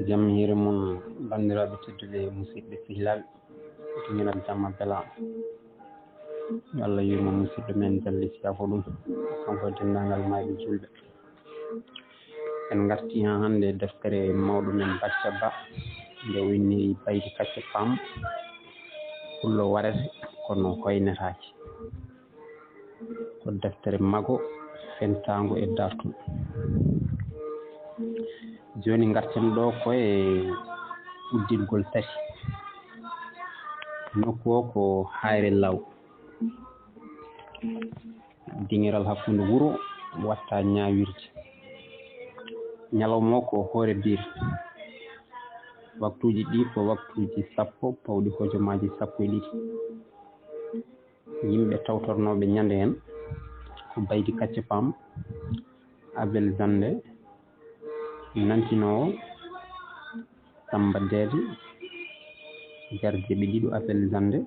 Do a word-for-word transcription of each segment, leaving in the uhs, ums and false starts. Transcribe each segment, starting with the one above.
Jam hiiri mon, banndiraaɓe tedduɓe, musidɓe sehilaaɓe, to ñalal jamma bela. Yo Allah yurmo musidɗo men Jalli Siyaako ɗum, kanko e denndaangal maayɓe juulɓe. En ngartii haa hannde e deftere mawɗo men Bacca Ba, nde o winndi Baydi Kacce Paam, pullo warete, kono hoynetaake. Ko deftere mago, fentaango e dartol. Jooni ngarten ɗo ko e udditgol tati. Nokku o ko Hayre Law. Diŋiral hakkunde wuro watta ñaawirde. Ñalawma o ko hoore biir. Waktuuji ɗi ko waktuuji sappo pawɗi hojomaaji sappo e ɗiɗi. Yimɓe tawtornooɓe ñande heen ko Baydi Kacce Paam, Abel Zande, nantinoowo Samba Deede, gardiiɓe ɗiɗo Abel Zande,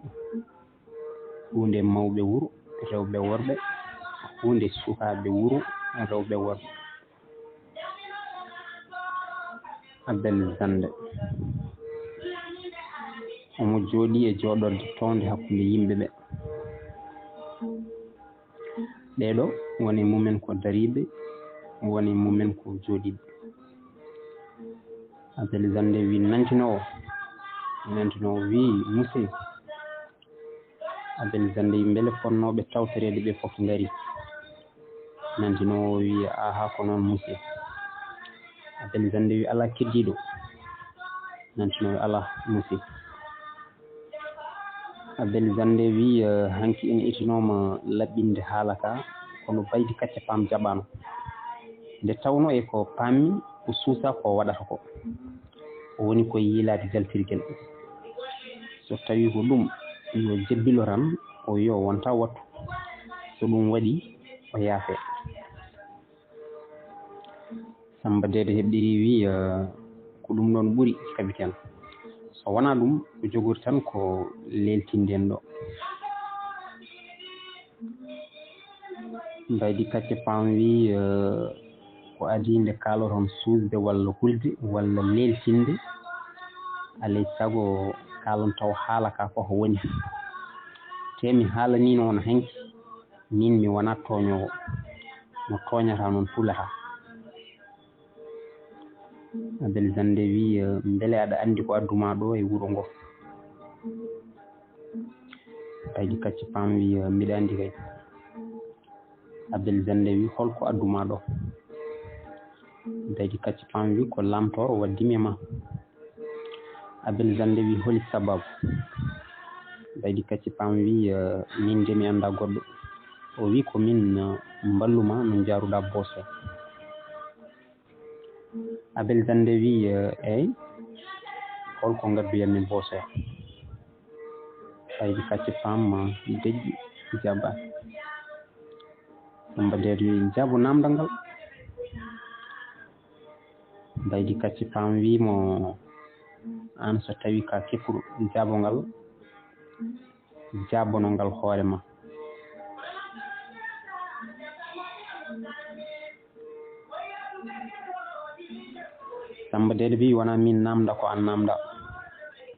huunde mawɓe wuro, rewɓe worɓe, huunde sukaaɓe wuro, rewɓe worɓe. Abel Zande. Omo jooɗii e jooɗorde townde hakkunde yimɓe ɓe. Ɓeeɗo woni mumen ko dariiɓe, woni mumen ko jooɗiiɓe. Abel Zande wi nantinoowo, nantinoowo wi: "Monsieur." Abel Zande wi: "Mbele fonnooɓe tawtoreede ɓe fof ngari?" Nantinoowo wi: "Aha, ko noon, monsieur." Abel Zande wi: "Alaa keddiiɗo?" Nantinoowo wi: "Alaa, monsieur." Abel Zande wi: "Eh, hanki en etinooma laɓɓinde haala ka, kono Baydi Kacce Paam jaɓaano. Nde tawno e ko paammi, o suusa ko waɗata ko. O woni koye yiilaade jaltirgel. So tawi ko ɗum, yo jebbilo tan, o yo wonta wattu. So ɗum waɗi, o yaafe." Samba Deede heɓɗiri wi: "Eh, ko ɗum ɗoon ɓuri, capitaine. So wonaa ɗum, ko jogori tan ko leeltinde en ɗo." Baydi Kacce Paam wi: "Eh, ko adii nde kaaloton suusde walla hulde walla leeltinde, alay sago kaalon taw haala ka ko ko woni. Te mi haalaniino on hanki, min mi wonaa tooñoowo, mo tooñataa noon hulataa." Abel Zande wi: "Eh, mbele aɗa anndi ko addu maa ɗo e wuro ngo?" Baydi Kacce Paam wi: "Eh, mbiɗa anndi kay." Abel Zande wi: "Hol ko addu maa ɗo?" Baydi Kacce Paam wi: "Ko laamtooro waddi mi e ma." Abel Zande wi: "Holi sababu?" Baydi Kacce Paam wi: "Eh, min de mi anndaa goɗɗo." O wi: "Ko min, eh, mballu ma no njaaruɗaa boos o." Abel Zande wi: "Eh, eey, hol ko ngadduyanmi boos o?" Baydi Kacce Paam, eh, deƴƴi, jaɓaani. Samba Deede wi: "Jaabo naamndal ngal." Baydi Kacce Paam wi mo: "Aan so tawi ka keppuɗo jaabo ngal, jaabono ngal hoore ma." Samba Deede wi: "Wonaa min naamnda, ko aan naamnda."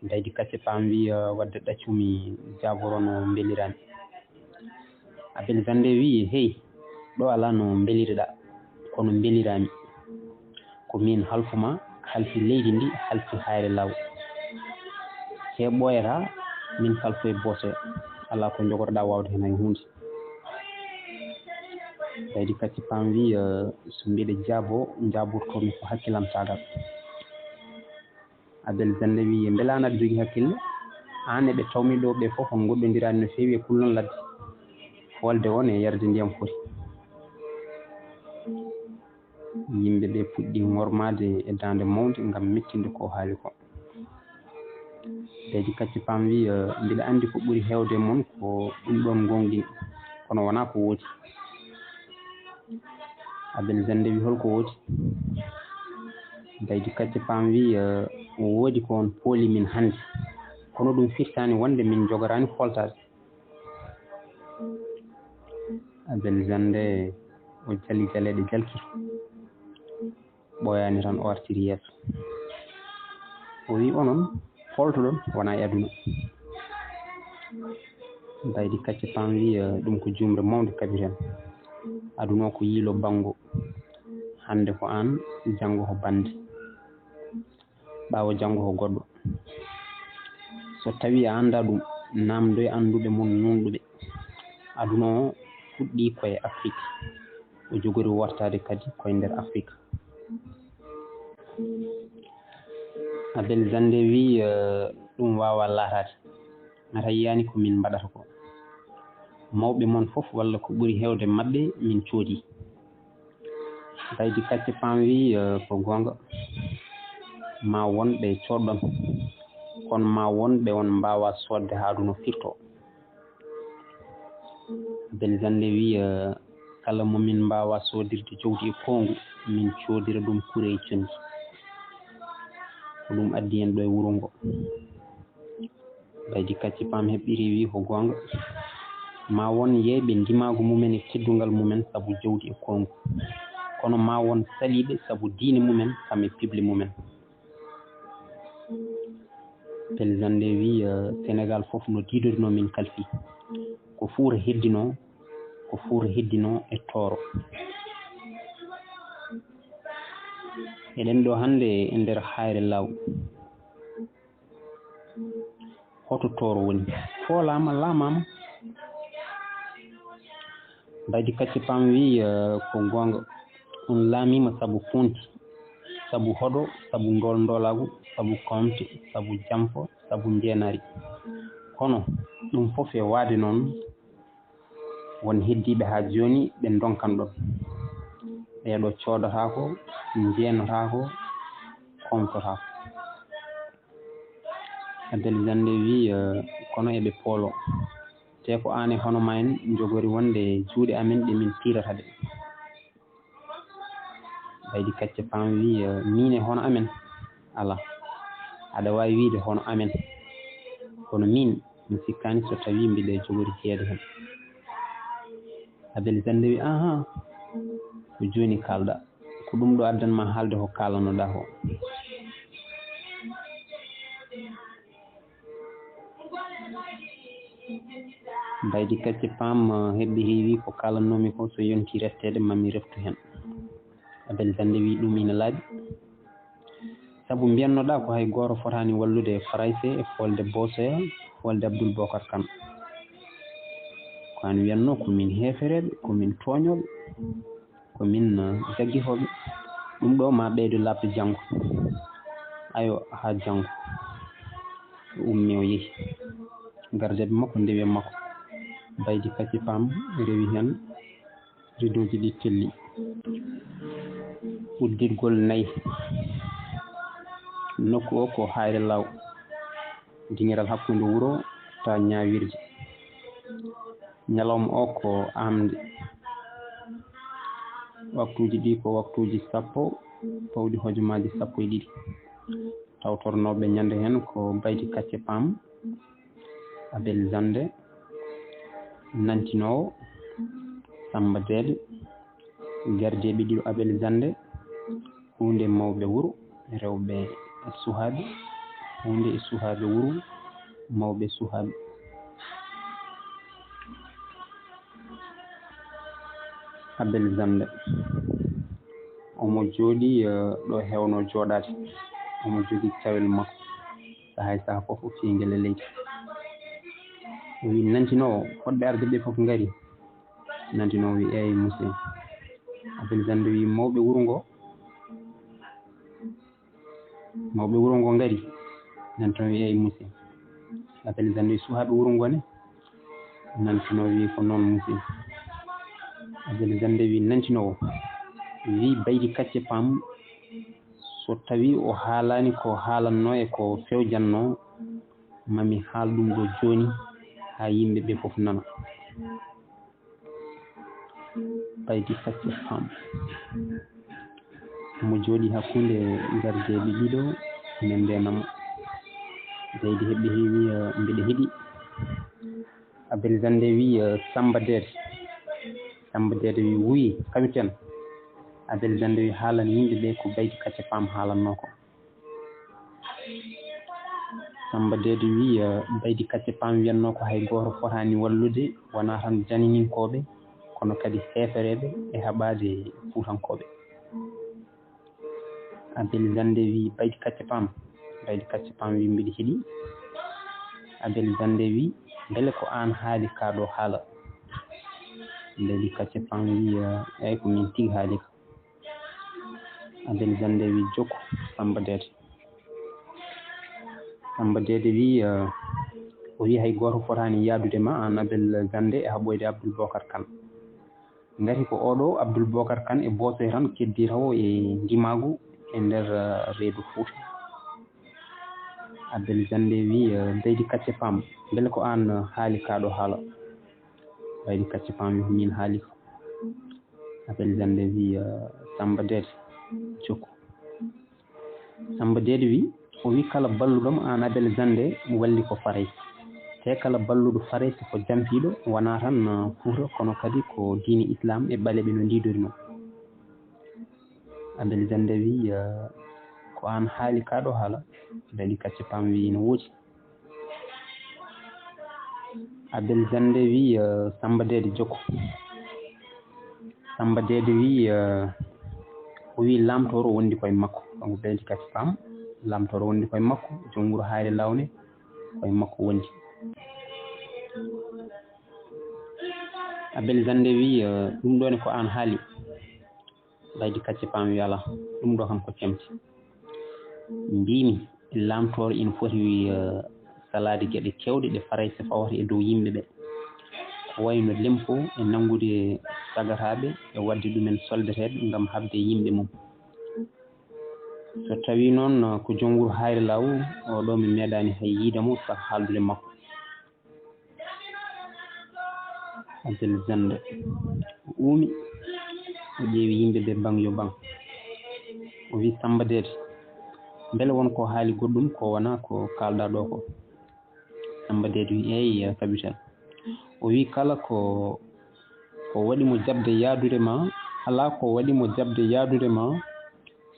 Baydi Kacce Paam wi: "Eh, wadde ɗaccumi jaaboro no mbeliraami." Abel Zande wi: "Hey, ɗo alaa no mbeliriɗaa, kono mbeliraami. Ko min halfu ma, halfi leydi ndi, halfi Hayre Law. Te ɓooyataa, min kalfo e boos o. Alaa ko njogotoɗaa waawde heen hay huunde." Baydi Kacce Paam wi: "Eh, so mbiɗa jaabo, njaabortoomi ko hakkilantaagal." Abel Zande wi: "Mbela aan aɗa jogii hakkille? Aan e ɓe tawmi ɗo ɓe fof on ngoɗɗondiraani no feewi e kullon ladde. Foolde on e yarde ndiyam foti." Yimɓe ɓe puɗɗi ŋormaade e daande mawnde ngam mettinde ko haali ko. Baydi Kacce Paam wi: "Eh, mbiɗa anndi ko ɓuri heewde e mon ko ɗum ɗoon ngoongɗin, kono wonaa ko woodi." Abel Zande wi: "Hol ko woodi?" Baydi Kacce Paam wi: "Eh, woodi ko on pooli min hannde, kono ɗum firtaani wonde min njogoraani fooltaade." Abel Zande o jali jaleeɗe jalki, ɓooyaani tan o artiri yeeso. O wi, "Onon, holtoɗon wona e aduna?" Baydi Kacce Pam wi, "Eh, ɗum ko juumre mawnde kaɓiren. Aduna o ko yiilo banngo. Hannde ko aan, janngo ko bannde. Ɓaawo janngo ko goɗɗo. So tawii a anndaa ɗum, naamndoy annduɓe mon nuunɗuɓe. Aduna o fuɗɗii ko e Afrik. O jogori wartaade kadi ko e nder Afrik." Abel Zande wi, "Eh, ɗum waawaa laataade. Ngata yiyaani ko min mbaɗata ko. Mawɓe mon fof walla ko ɓuri heewde maɓɓe min coodi." Baydi Kacce Pam wi, "Eh, ko goonga. Ma won ɓe coodɗon. Kono ma won ɓe on mbaawaa soodde haa aduna firtoo." Abel Zande wi, "Eh, kala mo min mbaawaa soodirde jawdi e koongu, min coodira ɗum kure e conndi. Ko ɗum addi en ɗo e wuro ngo." Baydi Kacce Pam heɓɓiri wi, "Ko goonga. Ma won yeeyɓe ndimaagu mumen e teddungal mumen sabu jawdi e koongu. Kono ma won saliiɓe sabu diine mumen kam e piɓle mumen." Abel Zande wi, "Eh, Senegaal fof no diidori no min kalfi. Ko fuura heddinoo, ko fuura heddinoo e tooro. Eɗen ɗo hannde e nder Hayre Law. Hoto tooro woni? Foolaama, laamaama." Baydi Kacce Pam wi, "Eh, ko goonga. On laamiima sabu poonti, sabu hoɗo, sabu ndool ndoolaagu, sabu koomte, sabu jampo, sabu njeenaari. Kono ɗum fof e waade noon, won heddiiɓe haa jooni ɓe ndonkan ɗon. Ɓeeɗo coodotaako, njeenotaako, koomtotaako." Abel Zande wi, "Eh, kono eɓe pooloo. Te ko aan e hono ma en njogori wonde e juuɗe amen ɗe min piirata ɗe." Baydi Kacce Pam wi, "Eh, miin e hono amen? Alaa. Aɗa waawi wiide hono amen. Kono miin, mi sikkaani so tawii mbiɗa jogori jeyeede heen." Abel Zande wi, "Ahan, ko jooni kaalɗaa. Ko ɗum ɗo addan ma haalde ko kaalanoɗaa ko." Baydi Kacce Pam, eh, heɓɓi heewi ko kaalanoomi ko, so yontii refteede, ma mi reftu heen. Abel Zande wi, "Ɗum ina laaɓi. Sabu mbiyannoɗaa ko hay gooto fotaani wallude Farayse e foolde Boosoya, foolde Abdul Bokar Kan. Ko aan wiyannoo ko min heefereeɓe, ko min tooñooɓe, ko min, eh, jaggitooɓe. Ɗum ɗo ma ɓeydo laaɓde janngo." Ayo, haa janngo. O ummi, o yehi. Gardeeɓe makko ndewi e makko. Baydi Kacce Pam rewi heen. Ridooji ɗi telli. Uddirgol nayi. Nokku o ko Hayre Law. Dingiral hakkunde wuro ta ñaawirde. Ñalawma o ko aamde. Waktuuji ɗi ko waktuuji sappo, pawɗi hojomaaji sappo e ɗiɗi. Tawtornooɓe ñande heen ko Baydi Kacce Pam, Abel Zande, nantinoowo Samba Deede, gardeeɓe ɗiɗo Abel Zande, huunde mawɓe wuro, rewɓe e suhaaɓe, huunde e suhaaɓe wuro, mawɓe suhaaɓe. Abel Zande. Omo jooɗii, eh, ɗo heewnoo jooɗaade. Omo jogii cawel makko. Sahaa e sahaa fof o fiyii ngel e leydi. O wi, "Nantinoowo, fotɓe arde ɓe fof ngari." Nantinoowo wi, "Eey, monsieur." Abel Zande wi, "Mawɓe wuro ngo, mawɓe wuro ngo ngari." Nantinoowo wi, "Eey, monsieur." Abel Zande wi, "Suhaaɓe wuro ngo ne?" Nantinoowo wi, "Ko noon, monsieur." Abel Zande wi, "Nantinoowo wi, Baydi Kacce Pam, so tawii o haalaani ko haalannoo e ko fewjannoo, ma mi haal ɗum ɗo jooni haa yimɓe ɓe fof nana." Baydi Kacce Pam. Omo jooɗii hakkunde gardeeɓe ɗiɗo, ene ndeena mo. Baydi heɓɓi heewi, eh, mbiɗa heɗii. Abel Zande wi, eh, Samba Deede. Samba Deede wi, "Wuy, kawiten." Abel Zande wi, "Haalan yimɓe ɓe ko Baydi Kacce Pam haalannoo ko." Samba Deede wii, eh, Baydi Kacce Paam wiyannoo ko hay gooto fotaani wallude wonaa tan janininkooɓe, kono kadi heefereeɓe e haɓaade fuutankooɓe. Abel Zande wii, Baydi Kacce Paam. Baydi Kacce Paam wii, mbiɗa heɗii. Abel Zande wii, mbele ko aan haali kaa ɗoo haala? Baydi Kacce Paam wii, eh, eey, ko miin tigi haali ka. Abel Zande wii, jokku, Samba Deede. Samba Deede wii, eh, o wii, hay gooto fotaani yaadude ma, aan Abel Zande, e haɓoyde Abdul Bokar Kan. Ngati ko oo ɗoo Abdul Bokar Kan e boosoy tan keddii tawo e ndimaagu e nder, eh, reedu Fuuta. Abel Zande wii, eh, Baydi Kacce Paam, mbele ko aan, eh, haali kaa ɗoo haala? Baydi Kacce Paam wii, ko miin haali ka. Abel Zande wii, eh, Samba Deede, jokku. Samba Deede wii, o wii, kala balluɗo mo aan Abel Zande walli ko Farayse. Te kala balluɗo Farayse ko jampiiɗo, wonaa tan, eh, Fuuta, kono kadi ko diine Islaam e ɓaleeɓe no ndiidori non. Abel Zande wii, eh, ko aan haali kaa ɗoo haala? Baydi Kacce Paam wii, ina woodi. Abel Zande wii, eh, Samba Deede, jokku. Samba Deede wii, eh, o wii, laamtooro wondi koye makko. Kanko Baydi Kacce Paam, laamtooro wondi koye makko, joom wuro Hayre Lawne, koye makko wondi. Abel Zande wii, eh, ɗum ɗoo ne ko aan haali? Baydi Kacce Paam wii, alaa, ɗum ɗoo kam ko cemte. Mbiimi, laamtooro ina foti, eh, salaade geɗe keewɗe ɗe Farayse fawata e dow yimɓe ɓe, ko wayi no lempo e nanngude sagataaɓe e waɗde ɗumen soldateeɓe ngam haɓde e yimɓe mum. So tawii noon, eh, ko joom wuro Hayre Law, oo ɗoo mi meeɗaani hay yiide mo, saka haaldude makko. Abel Zande o uumi, o ƴeewi yimɓe ɓe baŋ yo baŋ. O wii, Samba Deede, mbele won ko haali goɗɗum ko wonaa ko kaalɗaa ɗoo ko? Samba Deede wii, eey, capitaine. O wii, kala ko, ko waɗi mo jaɓde yaadude ma, alaa ko waɗi mo jaɓde yaadude ma,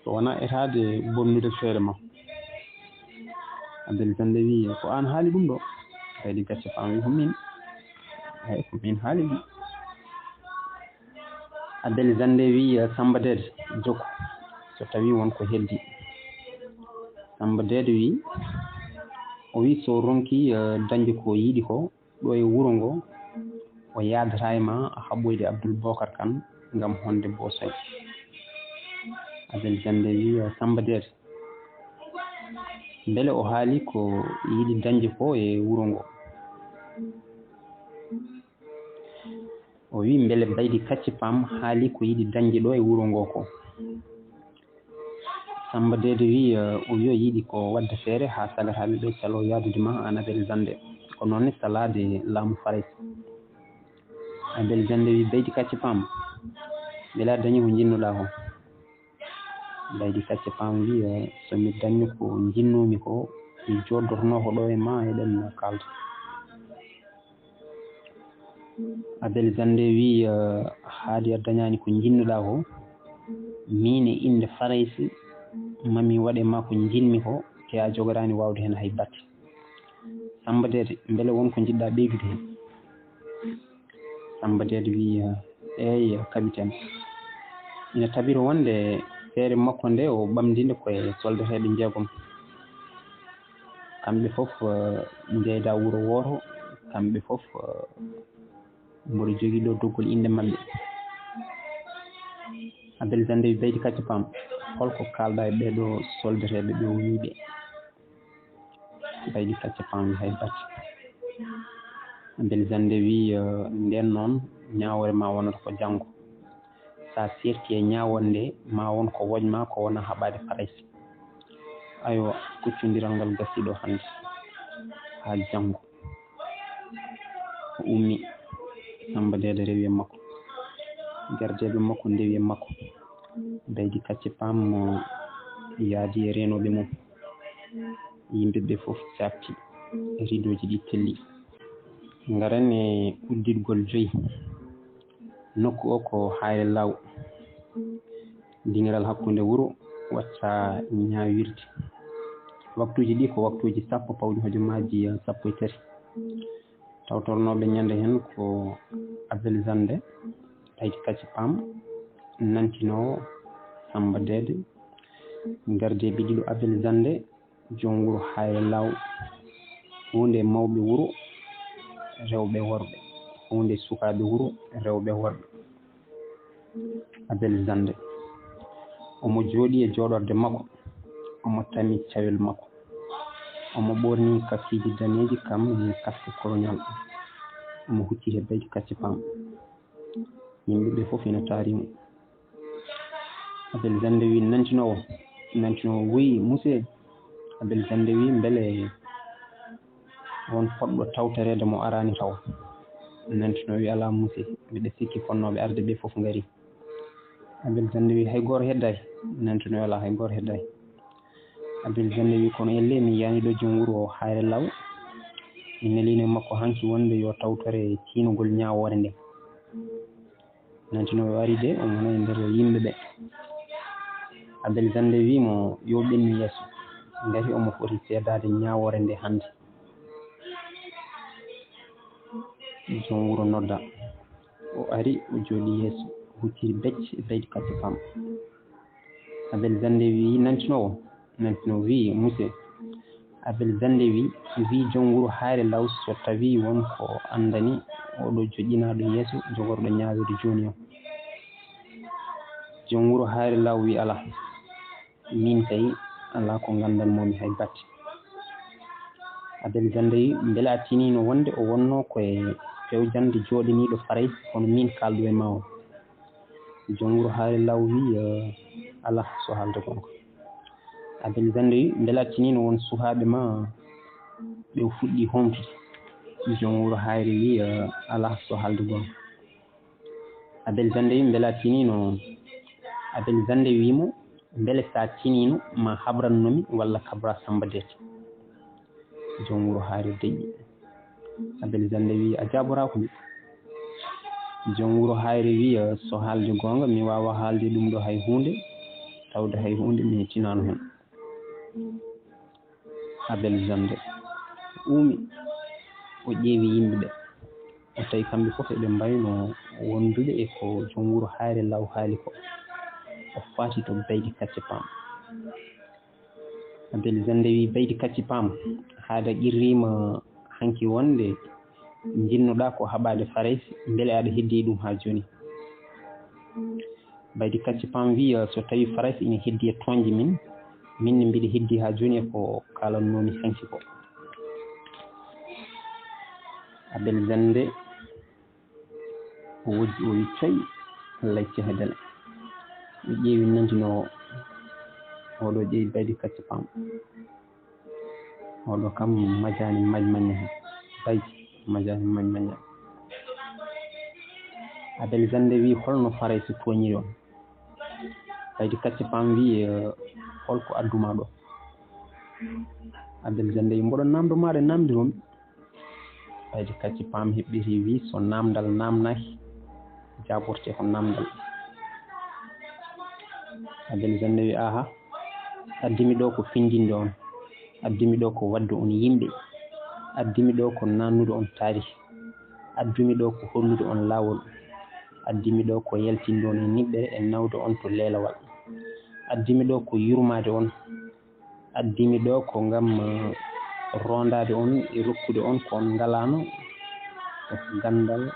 so wonaa etaade bonnude feere ma. Abel Zande wii, ko aan haali ɗum ɗoo? Baydi Kacce Paam wii, ko miin. Eey, ko miin haali ɗum. Abel Zande wii, Samba Deede, jokku, so tawii won ko heddii. Samba Deede wii, o wii, so ronkii, eh, dañde ko yiɗi ko, ɗo e wuro ngo, o yaadataa e ma haɓoyde Abdul Bookar Kan ngam honde boosoy. Abel Zande wii, Samba Deede, mbele o haali ko yiɗi dañde ko e wuro ngo? O wii, mbele Baydi Kacce Paam haali ko yiɗi dañde ɗo e wuro ngo ko? Samba Deede wii, eh, o wii o yiɗi ko waɗde feere haa sagataaɓe ɓe calo yaadude ma aan Abel Zande. Ko noon ne salaade laamu Farayse. Abel Zande wii, Baydi Kacce Paam, mbele a dañi ko njiɗnoɗaa ko? Baydi Kacce Paam wii, eh, so mi dañno ko njiɗnoomi ko, mi jooɗdotonoo ko ɗo e ma, eɗen kaalda. Abel Zande wii, eh, haadi a dañaani ko njiɗnoɗaa ko, miin e innde Farayse, ma mi waɗe ma ko njiɗmi ko, te a jogoraani waawde heen hay batte. Samba Deede, mbele won ko njiɗɗaa ɓeydude heen? Samba Deede wii, eey, capitaine. Ina tabiri wonde feere makko nde o ɓamdi nde ko e soldateeɓe njeegom. Kamɓe fof, eh, njeyda wuro wooto, kamɓe fof, eh, mboɗo jogii ɗo doggol innde maɓɓe. Abel Zande wii, Baydi Kacce Paam, holko kaalɗaa e ɓee ɗo soldateeɓe ɓe o wii ɓe? Baydi Kacce Paam wii, hay batte. Abel Zande wii, eh, ndeen noon, ñaawoore ma wonata ko janngo. So a seerti e ñaawoore nde, ma won ko woƴ ma ko wona haɓaade Farayse. Aywa, kuccondiral ngal gasii ɗo hannde. Haa janngo. O ummii. Samba Deede rewi e makko. Gardeeɓe makko ndewi e makko. Baydi Kacce Paam mo yaadi e reenooɓe mum. Yimɓe ɓe fof caakti. Ridooji ɗi telli. Ngaren e udditgol joyi. Nokku o ko Hayre Law. Diŋiral hakkunde wuro wacca ñaawirde. Waktuuji ɗi ko waktuuji sappo pawɗi hojomaaji sappo e tati. Tawtornooɓe ñande heen ko Abel Zande, Baydi Kacci Paam, nantinoowo Samba Deede, gardeeɓe ɗiɗo Abel Zande, joom wuro Hayre Law, huunde mawɓe wuro, rewɓe worɓe, huunde sukaaɓe wuro, rewɓe worɓe. Abel Zande. Omo jooɗii e jooɗorde makko, omo tami cawel makko. Omo ɓoornii kakiiji daneeji kam e kaske koloñaal. Omo huccii he Baydi Kacci Paam. Yimɓe ɓe fof ina taari mo. Abel Zande wi nantinoowo, nantinoowo wi muse. Abel Zande wi mbele won poɗɗo tawtoreede mo araani taw. Nantinoowo wi alaa muse, mbiɗa sikki fonnooɓe arde ɓe fof ngari. Abel Zande wi hay gooto heddaay. Nantinoowo wi alaa hay gooto heddaay. Abel Zande wi kono elle min yaani ɗo joom wuro o Hayre Law. Min neliino e makko hanki wonde yo tawtore tiinogol ñaawoore nde. Nantinoowo ari de, omo wona e nder yimɓe ɓe. Abel Zande wii mo yo ɓennu yeeso, ngati omo foti seedaade ñaawoore nde hannde. Joom wuro nodda. O ari, o jooɗi yeeso, o hucciri becce e Baydi Kacci Paam. Abel Zande wii nantinoowo, nantinoowo wii muse. Abel Zande wii, wii joom wuro Hayre Law so tawii won ko anndani oɗo joƴƴinaaɗo yeeso jogorɗo ñaaweede jooni o. Joom wuro Hayre Law wii alaa, miin kay alaa ko nganndan-moo-mi hay batte. Abel Zande wii mbele a tiniino wonde o wonnoo ko e fewjannde jooɗaniiɗo Farayse kono miin kaaldu e maa o. Joom wuro Hayre Law wii alaa so haalde goonga. Abel Zande wii mbele a tiniino won suhaaɓe ma ɓe o fuɗɗii hoomtude. Joom wuro Hayre wii alaa so haalde goonga. Abel Zande wii mbele a tiniino, Abel Zande wii mo mbele so a tiniino ma habranno mi walla kabra Samba Deete. Joom wuro Hayre deƴƴi. Abel Zande wii a jaaboraako mi. Joom wuro Hayre wii so haalde goonga mi waawaa haalde ɗum ɗo hay huunde, tawde hay huunde mi tinaano heen. Abel Zande uumi, o ƴeewi yimɓe ɓe, o tawi kamɓe fof eɓe mbayno wondude e ko joom wuro Hayre Law haali ko. O faati to Baydi Kacci Paam. Abel Zande wii Baydi Kacci Paam, haade a qirriima hanki wonde njiɗnoɗaa ko haɓaade Farayse, mbele aɗa heddii ɗum haa jooni? Baydi Kacci Paam wii so tawii Farayse ina heddii e tooñde min, min ne mbiɗa heddii haa jooni e ko kaalannoo-mi hanki ko. Abel Zande o wojji o wii coy, lacce he dele. O ƴeewi nantinoowo, oɗo ƴeewi Baydi Kacci Paam. Oɗo kam majaani maj mañña heen. Baydi majaani maj mañña. Abel Zande wii holno Farayse tooñiri on? Baydi Kacci Paam wii hol ko addu maa ɗo? Abel Zande wii mboɗo naamndo maaɗa naamndiroo mi. Baydi Kacci Paam heɓɓitii wii so naamndal naamnaaki, jaabortee ko naamndal. Abel Zande wii aha, addi mi ɗo ko findinde on, addi mi ɗo ko waɗde on yimɓe, addi mi ɗo ko naannude on taarih, addu mi ɗo ko hollude on laawol, addi mi ɗo ko yaltinde on e niɓɓere e nawde on to leelawal, addi mi ɗo ko yurmaade on. Addi mi ɗo ko ngam rondaade on e rokkude on ko on ngalaano, ko ganndal,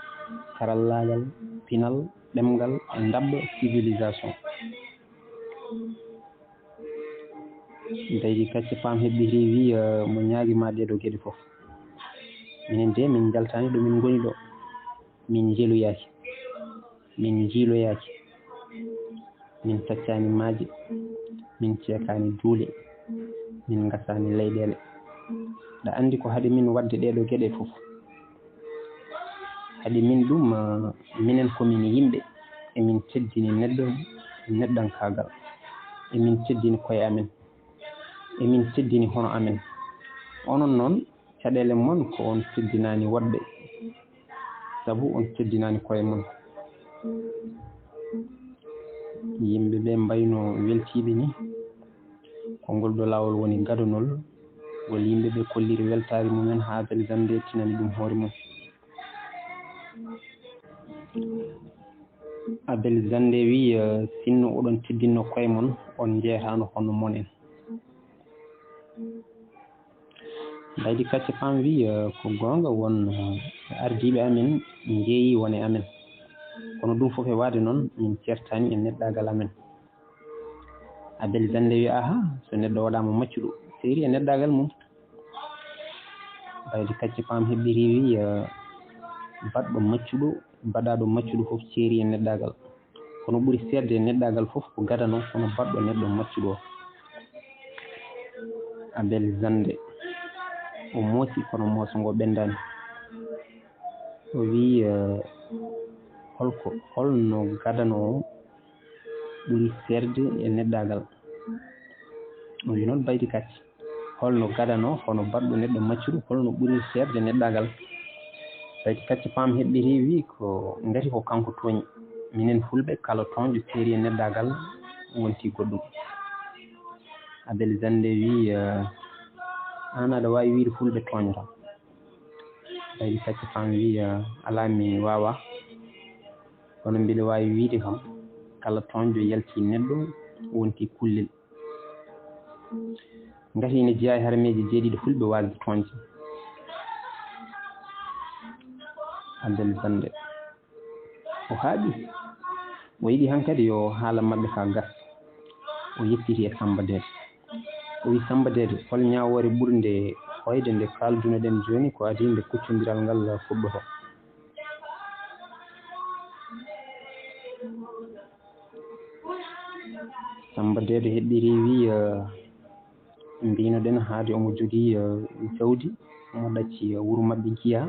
karallaagal, pinal, ɗemngal e ndaɓɓo civilisation. Baydi Kacci Paam heɓɓitii wii mo ñaagi ma ɗeeɗo geɗe fof. Minen de min njaltaani ɗo min ngoni ɗo, min njeloyaaki, min njiiloyaaki. Min taccaani maaje, min ceekaani duule, min ngasaani leyɗeele. Ɗa anndi ko haɗi min waɗde ɗeeɗo geɗe fof? Haɗi min ɗum, minen ko min yimɓe, emin teddini neɗɗo, neɗɗankaagal, emin teddini koye amen, emin teddini hono amen. Onon noon, caɗeele mon ko on teddinaani woɗɓe, sabu on teddinaani koye mon. Yimɓe ɓe mbayno weltiiɓe ni, ko ngol ɗo laawol woni gadonol. Ngol yimɓe ɓe kolliri weltaari mumen haa Abel Zande tinani ɗum hoore mum. Abel Zande wi, eh, "Sinno oɗon teddinno koye mon, on njeetaano hono mon en." Mbaydi Kacce Paam wi, eh, "Ko goonga won, eh, ardiiɓe amen njeeyi won e amen. Kono ɗum fof e waade noon, min ceertaani e neɗɗaagal amen." Abel Zande wi, "Aha, so neɗɗo waɗaama maccuɗo, seeri e neɗɗaagal mum." Mbaydi Kacce Paam heɓɓi riiwi, eh, "Baɗɗo maccuɗo, baɗaaɗo maccuɗo fof seeri e neɗɗaagal. Kono ɓuri seerde e neɗɗaagal fof ko gadano, kono baɗɗo neɗɗo maccuɗo o." Abel Zande, o moosi, kono mooso ngo ɓendaani. O wi, eh, "Holko, holno gadano o ɓuri seerde e neɗɗaagal?" O wi noon, Mbaydi Kacce, "Holno gadano, hono baɗɗo neɗɗo maccuɗo, holno ɓuri seerde neɗɗaagal?" Mbaydi Kacce Paam heɓɓiti wi, "Ko ngati ko kanko tooñi. Minen Fulɓe, kala tooñɗo seeri e neɗɗaagal wonti goɗɗum." Abel Zande wi, eh, "Aan aɗa waawi wiide Fulɓe tooñata?" Mbaydi Kacce Paam wi, eh, "Alaa, mi waawaa. Kono mbiɗa waawi wiide kam, kala tooñɗo yalti neɗɗo wonti kullel. Ngati ina jeyaa e harmeeje jeeɗiɗi Fulɓe waasde tooñde." Abel Zande, o haaɓi. O yiɗi hankadi yo haala maɓɓe ka gas. O yettiti e Samba Deede. O wi, "Samba Deede, hol ñaawoore ɓurnde hoyde nde kaaldunoɗen jooni, ko adii nde kuccondiral ngal fuɗɗoto?" Samba Deede heɓɓi riiwi, eh, mbinoɗen haade omo jogii, eh, jawdi, omo ɗacci, eh, wuro maɓɓe Giya,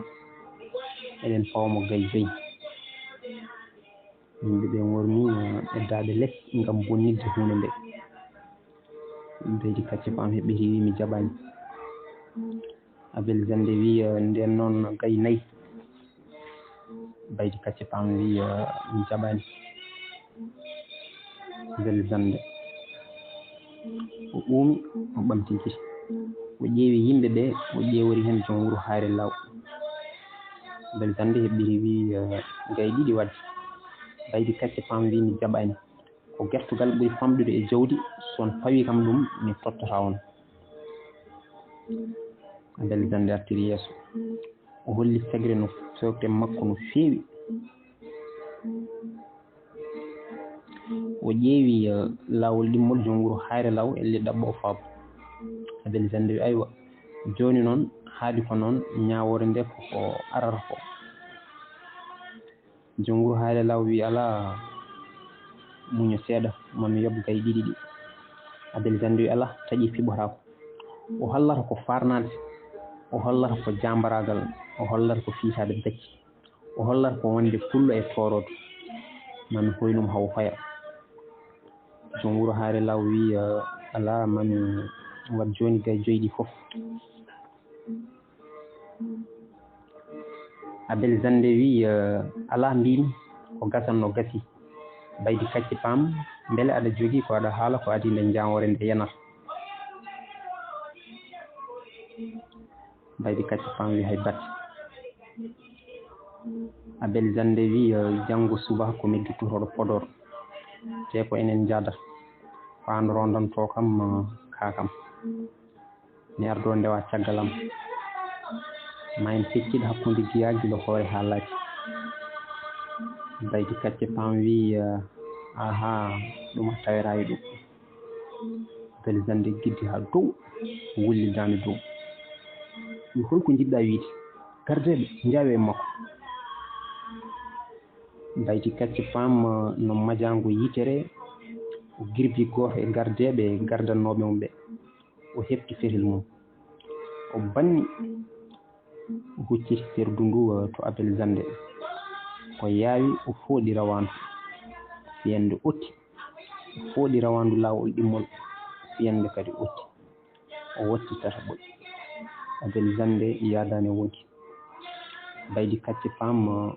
eɗen pawa mo Gay Joy. Yimɓe ɓe ngormi, eh, e daaɗe les ngam bonnitde huunde nde. Mbaydi Kacce Paam heɓɓi riiwi, mi jaɓaani. Abel Zande wi, eh, "Ndeen noon gay nayi." Mbaydi Kacce Paam wi, eh, "Mi jaɓaani." Abel Zande, o uumi, o ɓamti gite. O ƴeewi yimɓe ɓe, o ƴeewori heen joom wuro Hayre Law. Abel Zande heɓɓiri wi, eh, "Gay ɗiɗi waɗde." Mbaydi Kacce Paam wi, "Mi jaɓaani. Ko gertogal ɓuri famɗude e jawdi, so on pawi kam ɗum, mi tottata on." Abel Zande artiri yeeso. O holli Segre no fewte makko no feewi. O ƴeewi, eh, laawol ɗimmol joom wuro Hayre Law, elli ɗaɓɓo o faabo. Abel Zande wi, "Aywa, jooni noon, haadi ko noon, ñaawoore nde ko ko arata ko." Joom wuro Hayre Law wi, "Alaa, muño seeɗa, ma mi yoɓ gay ɗiɗi ɗi." Abel Zande wi, "Alaa, taƴi piɓotaako." O hollata ko faarnaade, o hollata ko jaambaraagal, o hollata ko fiitaade becce, o hollata ko wonde pullo e tooroodo. Ma mi hoynu mo hawo faya. Joom wuro Hayre Law wi, eh, "Alaa, ma mi waɗ jooni gay joyi ɗi fof." Abel Zande wi, eh, "Alaa, mbiimi ko gasan no gasi. Mbaydi Kacce Paam, mbele aɗa jogii ko aɗa haala ko adii nde ñaawoore nde yanata?" Mbaydi Kacce Paam wi, "Hay batte." Abel Zande wi, eh, "Janngo suba ko mi duttotooɗo Podor. Te ko enen njaadata. Ko aan rondantoo kam, eh, kaa kam. Mi ardoo ndewa caggal am. Ma en peccit hakkunde Giya gila hoore haa laaci." Mbaydi Kacce Paam wi, eh, "Ahaa, ɗum a taweraay ɗum." Abel Zande giddi haa dow, wulli daande dow. Wi, "Holko njiɗɗaa wiide? Gardeeɓe, njaawe e makko." Mbaydi Kacce Paam, eh, no majaango yitere, o girbi gooto e gardeeɓe gardannooɓe mo ɓe. O heɓti fetel mum. O banni, o hucciti ferdu ndu, eh, to Abel Zande. O yaawi, o fooɗi rawaandu. Fiyande otti. O fooɗi rawaandu laawol ɗimmol. Fiyande kadi otti. O watti tataɓol. Abel Zande yaadaani e wonki. Mbaydi Kacce Paam, eh,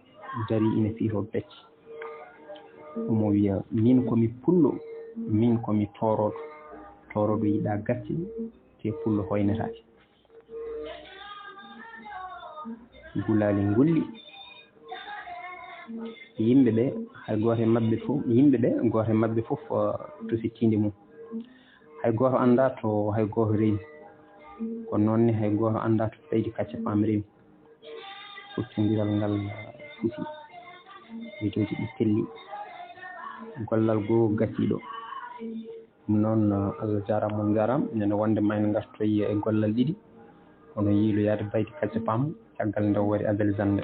dari ina fiytoo becce. Omo wiya, "Miin ko mi pullo, miin ko mi tooroodo. Tooroodo yiɗaa gacce, te pullo hoynetaake." Gulaali ngulli. Yimɓe ɓe, hay gooto e maɓɓe fof, yimɓe ɓe, gooto e maɓɓe fof, uh, to sittiinde mum. Hay gooto anndaa to hay gooto rewi. Ko noon ne hay gooto anndaa to Seydi Kacce Paam rewi. Ɓurtondiral ngal fusi. Miijooji ɗi telli. Gollal goo gasiiɗo. Ɗum noon, Allah jaaraama, on njaaraama. Ene wonde ma en ngartoy e gollal ɗiɗi. Kono yiiloyaade Bayti Kacce Paam, caggal nde o waɗi Abel Zannde.